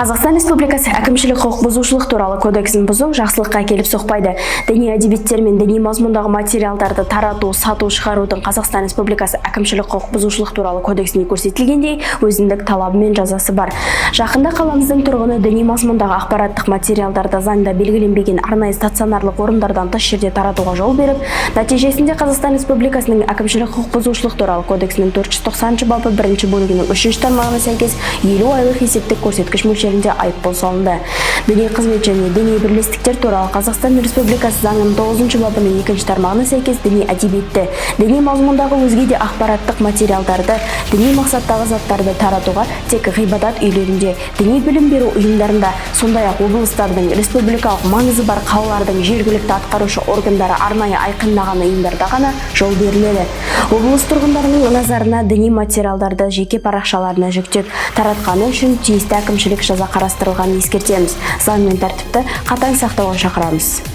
Қазақстан Республикасы Әкімшілік құқық бұзушылық туралы кодексін бұзу жақсылыққа әкеліп соқпайды. Діни әдебиеттер мен діни мазмұндағы материалдарды тарату, сату, шығарудың Қазақстан Республикасы Әкімшілік құқық бұзушылық туралы кодексінде көрсетілгендей, өзіндік талабы мен жазасы бар. Жақында қаламыздың тұрғыны діни мазмұндағы ақпараттық материалдарды заңда белгіленбеген арнайы стационарлық орындардан тыс жерде таратуға жол беріп, нәтижесінде Қазақстан Республикасының Әкімшілік құқық бұзушылық туралы кодексінің 490 бабы бірінші бөлігінің үшінші тармағына сәйкес 50 айлық есептік көрсеткіш мөлшерінде айыппұл салынды. Діни қызмет және діни бірлестіктер туралы Қазақстан Республикасы заңының 9 бабының екінші тармағына сәйкес діни әдебиетті, діни мазмұндағы өзге де ақпараттық материалдарды, діни мақсаттағы заттарды таратуға тек ғибадат үйлерінде, діни білім беру ұйымдарында, сондай-ақ облыстардың, республикалық маңызы бар қалалардың жергілікті атқарушы органдары арнайы айқындаған ұйымдарда ғана жол беріледі. Облыс тұрғындарының назарына діни материалдарды жеке парақшаларына жүктеп таратқаны үшін тиісті әкімшілік жаза қарастырылғанын ескертеміз. Заң мен тәртіпті қатаң сақтауға шақырамыз.